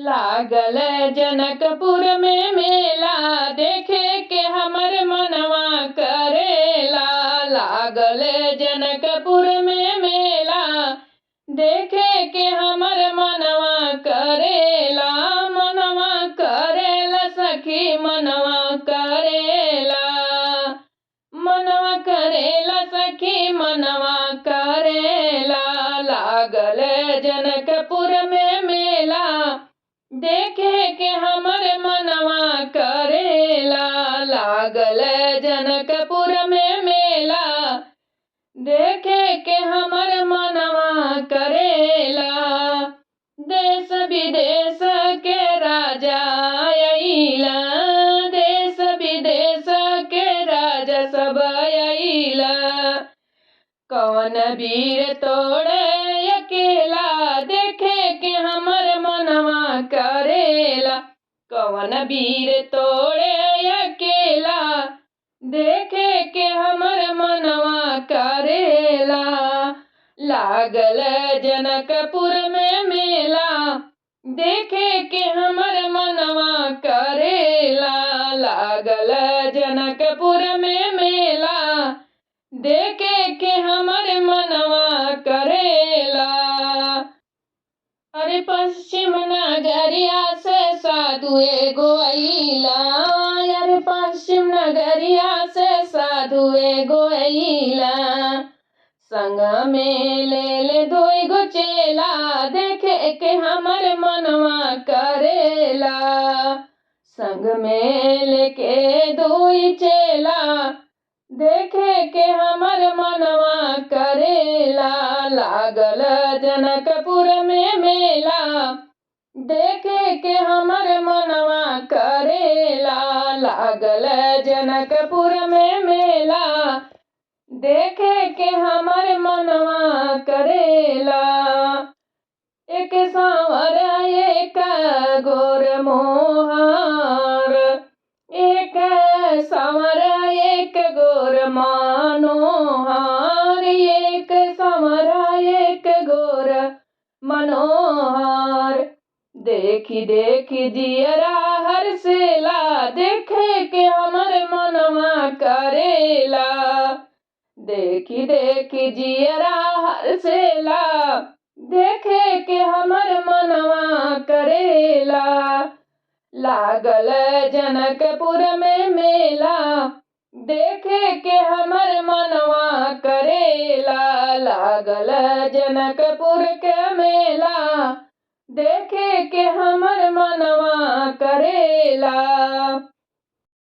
लागल जनकपुर में मेला देखे के हमर मनवा करेला। लागल जनकपुर में मेला देखे के हमर मनवा करेला। मनवा करेला सखी मनवा करेला, मनवा करेला सखी मनवा करेला। लागल जनकपुर में मेला देखे के हमर मनवा करेला। लागल जनकपुर में मेला देखे के हमर मनवा करेला। देश विदेश के राजा अइला, देश विदेश के राजा सब अइला। कौन वीर तोड़े अकेला देखे के हमर मनवा करेला। कौन वीर तोड़े अकेला देखे के हमर मनवा करेला। लागल जनकपुर में मेला देखे के हमर मनवा करेला। लागल जनकपुर में मेला देखे के हमर मनवा करेला। अरे पश्चिम नगरिया से साधु एगो अइला, अरे पश्चिम नगरिया से साधु एगो अइला। संग में ले ले दुई गो चेला देखे के हमर मनवा करेला। संग में लेके दुई चेला देखे के हमर मनवा करेला। लागल जनकपुर में मेला देखे के हमर मनवा करेला। लागल जनकपुर में मेला देखे के हमर मनवा करेला। एक सांवर एक गोर मोहार, एक सांवर एक गोर मनोहार, एक सांवर एक गोर मनोहार। देखी देखी जियरा हरसेला देखे के हमर मनवा करेला। देखी देखी जियरा हरसेला देखे के हमर मनवा करेला। लागल जनकपुर में मेला देखे के हमर मनवा करेला। लागल जनकपुर के मेला देखे के हमर मनवा करेला।